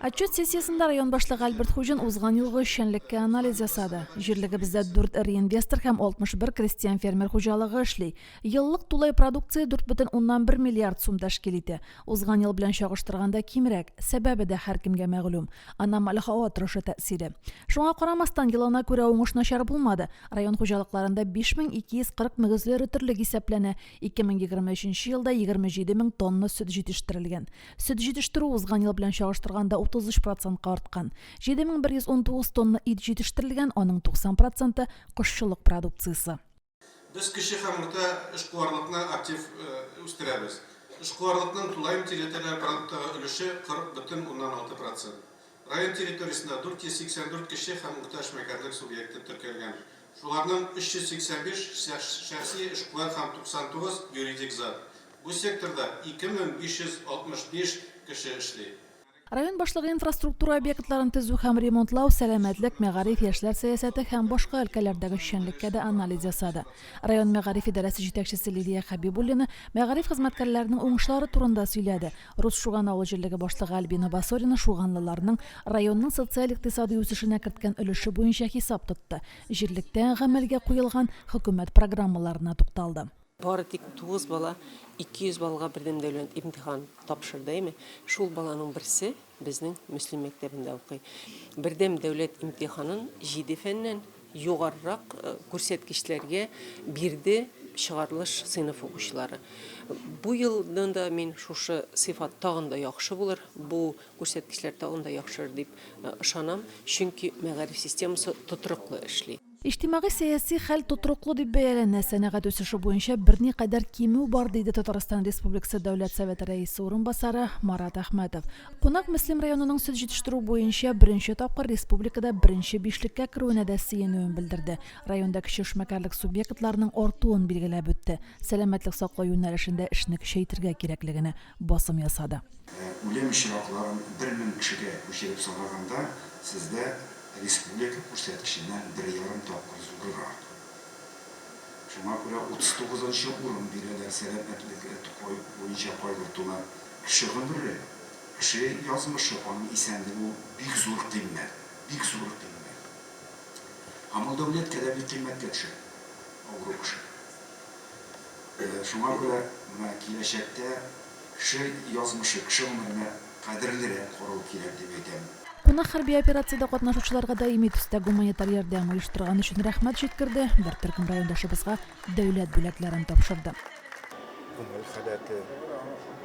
Отчет сессиясендә район башлыгы Альберт Хуҗин узган елгы эшчәнлеккә анализ ясады. Җирлегебездә 4 эре инвестор һәм 61 крестьян-фермер хуҗалыгы эшли. Еллык тулай продукция 4,1 миллиард сум тәшкил итә. Узган ел белән чагыштырганда кимрәк, сәбәбе дә һәркемгә мәгълүм, аномаль һава торышы тәэсире. Шуңа карамастан, елына күрә уңыш начар булмады. Район хуҗалыкларында 5240 мөгезле эре терлек исәпләнә, 2023 елда 27 мең тонна сөт җитештерелгән. Сөт җитештерү узган ел белән чагыштырганда 33 процентка арткан. 7119 тонна ит җитештерелгән, аның 90 проценты, кошчылык продукциясе. Без кече һәм урта эшкуарлыкны актив үстерәбез. Эшкуарлыкның тулаем территориаль продукттагы өлеше 40,6 процент. Район территориясендә 484 кече һәм урта эшмәкәрлек субъекты теркәлгән. Шуларның 385, шәхси эшкуар һәм 99, юридик зат. Бу секторда 2565 кеше эшли. Район башлыгы инфраструктура объектларын төзү һәм ремонтлау, сәламәтлек, мәгариф, яшьләр сәясәте һәм башка өлкәләрдәге эшчәнлеккә дә анализ ясады. Район мәгариф идарәсе җитәкчесе Лилия Хәбибуллина мәгариф хезмәткәрләренең уңышлары турында сөйләде. Рус Шуган авыл җирлеге башлыгы Альбина Басорина шуганлыларның районның социаль-икътисадый үсешенә керткән өлеше буенча хисап тотты, җирлектә гамәлгә куелган хөкүмәт программаларына тукталды. Бары тик 9 бала 200 баллга бердәм дәүләт имтихан тапшырды, әйме? Шул баланың берсе безнең Мөслим мәктәбендә укый. Бердәм дәүләт имтиханын җиде фәннән югарырак күрсәткечләргә бирде чыгарылыш сыйныф укучылары. Бу елны да мин шушы сыйфат тагын да яхшы булыр, бу күрсәткечләр тагын да яхшырыр дип ышанам, чөнки мәгариф системасы тотрыклы эшли. Иҗтимагый-сәяси хәл тотрыклы дип бәяләнә, сәнәгать үсеше буенча берникадәр кимү бар, диде Татарстан Республикасы Дәүләт Советы Рәисе урынбасары Марат Әхмәтов. Кунак Мөслим районының сөт җитештерү буенча беренче тапкыр республикада беренче бишлеккә керүенә дә сөенүен белдерде. Районда кече эшмәкәрлек субъектларының артуын билгеләп үтте. Сәламәтлек саклау юнәлешендә эшне көчәйтергә кирәклегенә басым ясады. Үлем очракларын 1000 кешегә күчереп санаганда, сездә республика күрсәткеченнән берьярым тапкыр зуррак. Шуңа күрә 39 нчы урын бирәләр сәламәтлек буенча кайгыртуны. Кеше гомере, кеше язмышы, аның исәнлеге ул бик зур кыйммәт, бик зур кыйммәт. Һәм ул дәүләткә дә бик кыйммәткә төшә, авыру кеше. Шуңа күрә менә киләчәктә Кеше язмышы, кеше гомеренә кадерлерәк карау кирәк дип әйтәм. Кунак хәрби операциядә катнашучыларга даими төстә гуманитар ярдәм оештырган өчен рәхмәт җиткерде, бер төркем райондашыбызга дәүләт бүләкләрен тапшырды. Күңел халәте,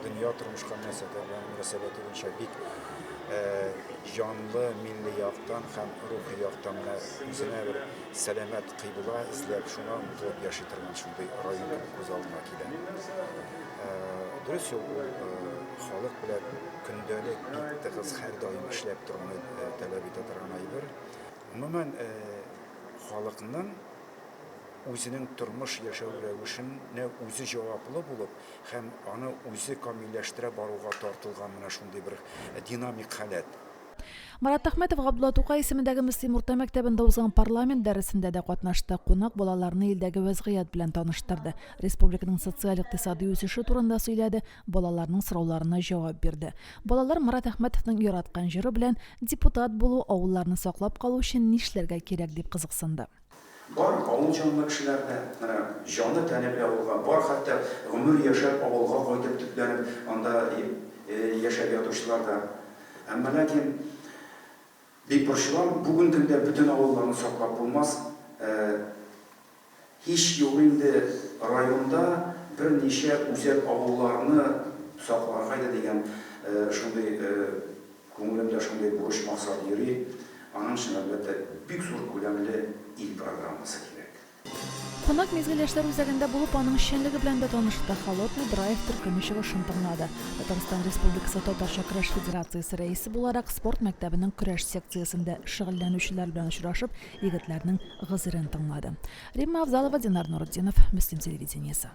дөнья тормышка мөнәсәбәте буенча бик җанлы, милли яктан һәм рухи яктан менә үзенә бер сәламәт кыйбла эзләп, шуңа омтылып яши торган шундый район кебек күз алдына килә. Дөрес юл ул халык белән көндәлек бик тыгыз һәрдаим эшләп торуны таләп итә торган әйбер. Гомумән, халыкның үзенең тормыш яшәү рәвешенә үзе җаваплы булып һәм аны үзе камилләштерә баруга тартылган менә шундый бер динамик халәт. Марат Әхмәтов Габдулла Тукай исемендәге Мөслим урта мәктәбендә узган парламент дәресендә дә катнашты. Кунак балаларны илдәге вәзгыять белән таныштырды. Республиканың социаль-икътисади үсеше турында сөйләде, балаларның сорауларына җавап бирде. Балалар Марат Әхмәтовның яраткан җыры белән депутат булу, авылларны саклап калу өчен нишләргә кирәк дип кызыксынды. Бар авыл җанлы кешеләр дә, менә җаны-тәне белән авылга, бар хәтта гомер яшәп авылга кайтып төпләнеп анда яшәп ятучылар да. Әмма ләкин бик борчылам, бүген көндә бөтен авылларны саклап булмас. Һич югы инде районда берничә үзәк авылларны сакларга иде дигән шундый Күңелемдә шундый бурыч-максат йөри, аның өчен, әлбәттә, бик зур күләмле ил программасы кирәк. Кунак Мизгел яшьләр үзәгендә булып, аның эшчәнлеге белән дә танышты, Холодный драйв төркеме чыгышын тыңлады. Татарстан Республикасы Татарча көрәш федерациясе рәисе буларак, спорт мәктәбенең көрәш секциясендә шөгыльләнүчеләр белән очрашып, егетләрнең гозерен тыңлады. Римма Авзалова, Динар Нуретдинов, Мөслим телевидениесе.